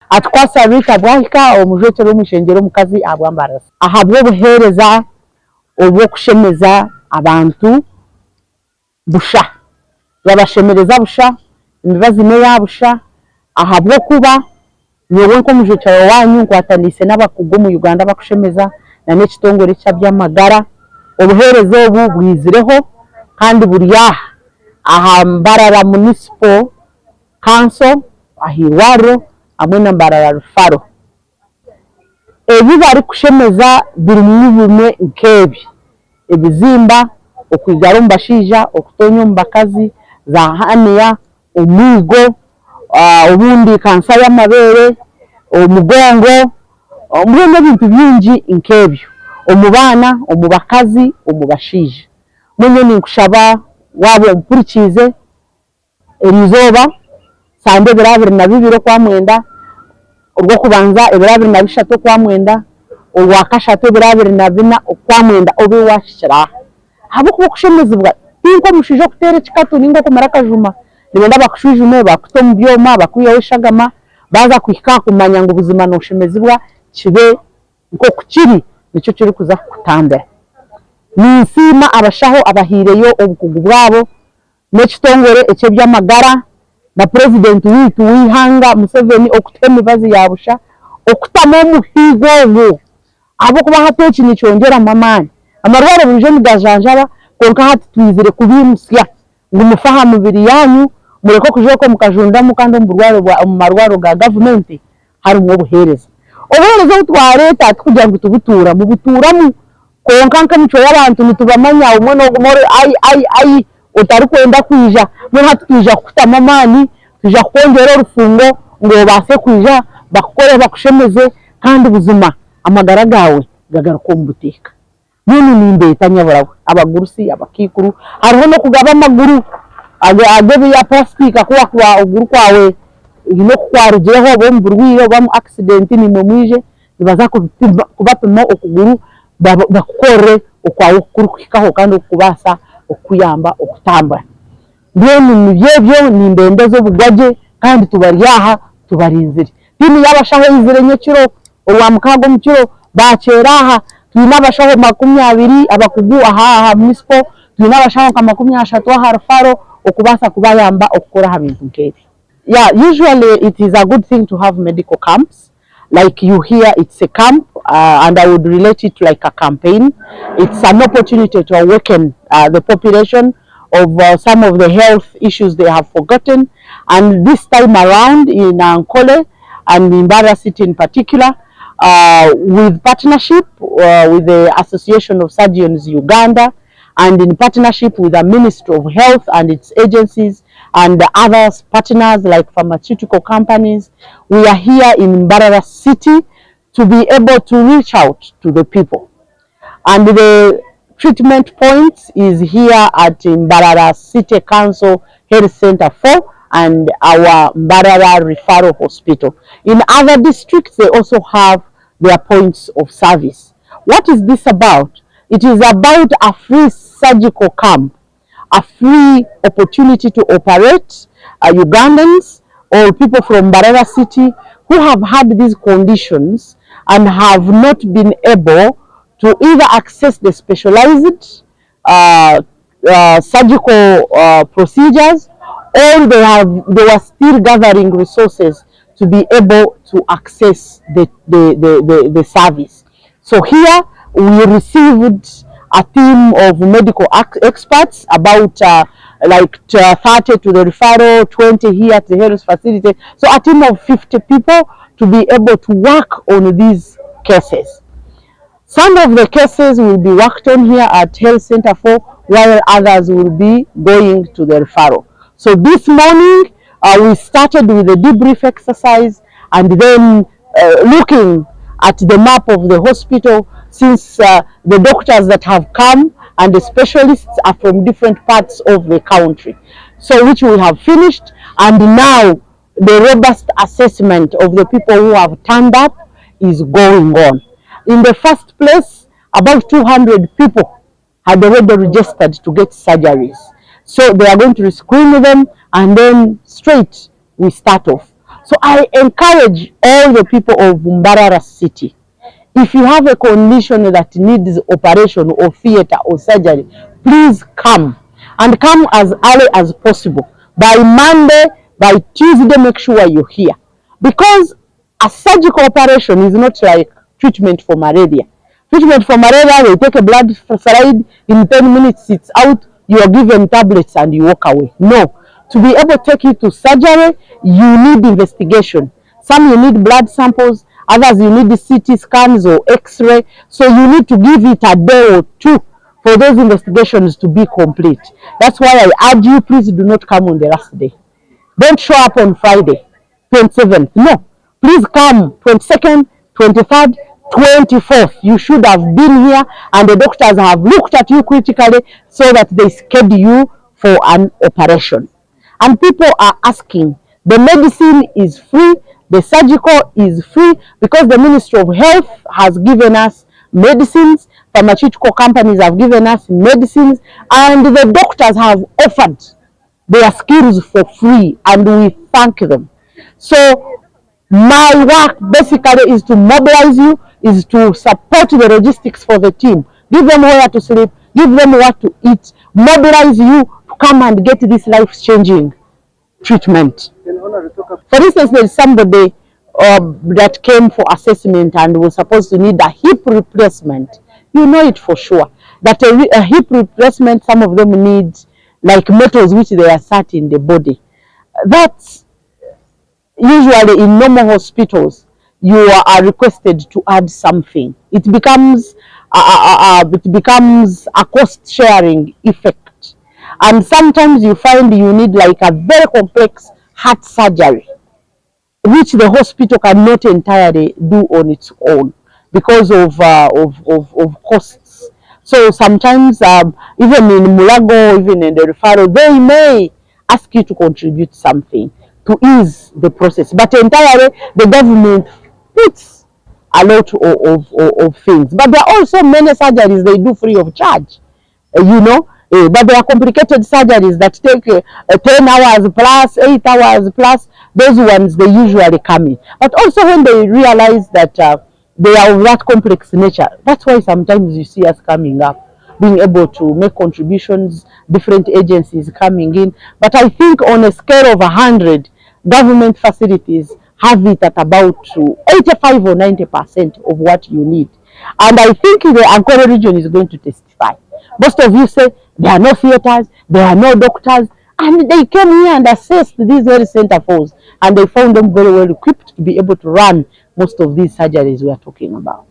Atukwasa Rita Bwahika, omujwekyerwa omu ishengyero omukazi ahabwa Mbarara. Ahabw'obuheereza obw'okushemeza abantu busha. Babashemereza busha, emibazi n'eya busha ahabw'okuba nyowe nk'omujwekyerwa waanyu nkwataniise n'abakugu omu Uganda abakushemeza na n'ekitongore ky'aby'amagara. Obuheereza obu bwizireho kandi buri aha aha Mbarara Municipal Council aha irwariro hamwe na Mbarara Referral. Ebi barikushemeza birimu bimwe nk'ebi, ebizimba, okwigara omu bashaija, okutoonya omu bakazi, za haniya, omwigo, obundi kansa y'amabeere, omugongo, mbwenu ebintu bingi nk'ebyo omu baana, omu bakazi, omu bashaija. Mbwenu nyowe ninkushaba waaba ompurikiize, Eriizooba, Sande ebiro 22 Okwamwenda, Orwokubanza ebiro 23 Okwamwenda, Orwakashatu ebiro 24 Okwamwenda obe waahikire aha. Ahabw'okuba okushemezibwa ti nk'omushaija okuteera ekikatu nainga okumira akajuma. Nibenda bakushwijume, bakute omu byoma, bakwiheho eshagama, baaza kuhika aha kumanya ngu buzima nooshemezibwa kibe nk'oku kiri nikyo kirikuza kukutambira. Ninsiima abashaho abahaireyo obukugu bwabo n'ekitongore eky'eby'amagara na Purezidenti waitu w'eihanga Museveni okutuha emibazi ya busha okutamu omuhiigo ogwo ahabw'okuba hati eki nikyongyeramu amaani. Amarwariro burijo nigajanjaba kwonka hati twizire kubiimutsya ngu mufe aha mibiri yaanyu mureke okuja okwo mukajundamu kandi omu marwariro ga gavumenti harimu obuheereza. Obuheereza obu twareeta tikugira ngu tibutuuramu, butuuramu kwonka nk'emicwe y'abantu nitubamanya obumwe nooguma ori ai ai ai otarikwenda kwija, mbwenu hati twija kukutamu amaani, twija kukwongyera orufungo ngu obaase kwija bakukore bakushemeze kandi buzima amagara gaawe gagaruke omu buteeka. Mbwenu nimbeeta nyabura we, abagurusi, abakaikuru, hariho n'okugaba amaguru ag'ebi ya purasitika ku wakuba okuguru kwawe haine oku kwarugireho oba omu burwaire oba omu akisidenti naimwe mwije nibaza kubapima okuguru bakukorere okwawe oku kurikuhikaho kandi okukubaasa okukuyamba okutambura. Mbwenu nibyo ebyo nimbendeza obugwagye kandi tubari aha tubarinzire. Tiimu y'abashaho eizire nyekiro Orwamukaaga omu kiro baakyera aha. Twine abashaho 20 abakugu aha aha Municipal, twine abashaho nka 30 aha Referral okubaasa kubayamba okukora aha bintu nk'ebyo. Yeah, usually it is a good thing to have medical camps like you hear it's a camp and I would relate it like a campaign. It's an opportunity to awaken the population of some of the health issues they have forgotten and this time around in Ankole and in Mbarara city in particular with partnership with the Association of Surgeons Uganda and in partnership with the Ministry of Health and its agencies and other partners like pharmaceutical companies, we are here in Mbarara city to be able to reach out to the people. And the treatment points is here at Mbarara City Council Health Center 4 and our Mbarara Referral Hospital. In other districts, they also have their points of service. What is this about? It is about a free surgical camp, a free opportunity to operate Ugandans or people from Mbarara City who have had these conditions and have not been able to either access the specialized surgical procedures or they were still gathering resources to be able to access the service. So here we received a team of medical experts, about like 30 to the referral, 20 here at the health facility. So a team of 50 people to be able to work on these cases. Some of the cases will be worked on here at Health Center 4, while others will be going to the referral. So this morning, we started with a debrief exercise and then looking at the map of the hospital, since the doctors that have come and the specialists are from different parts of the country. So which we have finished, and now the robust assessment of the people who have turned up is going on. In the first place, about 200 people had already registered to get surgeries. So they are going to screen them and then straight we start off. So I encourage all the people of Mbarara City, if you have a condition that needs operation or theatre or surgery, please come and come as early as possible. By Monday, by Tuesday, make sure you're here. Because a surgical operation is not like treatment for malaria. Treatment for malaria, they take a blood slide, in 10 minutes it's out, you are given tablets and you walk away. No. To be able to take you to surgery, you need investigation. Some you need blood samples, others you need CT scans or x-ray. So you need to give it a day or two for those investigations to be complete. That's why I urge you, please do not come on the last day. Don't show up on Friday, 27th. No. Please come 22nd, 23rd, 24th. You should have been here and the doctors have looked at you critically so that they schedule you for an operation. And people are asking, the medicine is free, the surgical is free because the Ministry of Health has given us medicines, pharmaceutical companies have given us medicines, and the doctors have offered their skills for free, and we thank them. So my work basically is to mobilize you, is to support the logistics for the team, give them where to sleep, give them what to eat, mobilize you to come and get this life-changing treatment. For instance, there is somebody that came for assessment and was supposed to need a hip replacement. You know it for sure that a hip replacement, some of them need like metals which they insert in the body. That's usually in normal hospitals, you are requested to add something. It becomes a cost sharing effect. And sometimes you find you need like a very complex heart surgery, which the hospital cannot entirely do on its own because of costs. So sometimes even in Mulago, even in the referral, they may ask you to contribute something to ease the process. But entirely, the government puts a lot of things. But there are also many surgeries they do free of charge, But there are complicated surgeries that take 10 hours plus, 8 hours plus. Those ones, they usually come in. But also when they realize that they are of that complex nature, that's why sometimes you see us coming up, being able to make contributions, different agencies coming in. But I think on a scale of 100, government facilities have it at about 85 or 90% of what you need. And I think the Ankole region is going to testify. Most of you say there are no theaters, there are no doctors, and they came here and assessed these very center fours, and they found them very well equipped to be able to run most of these surgeries we are talking about.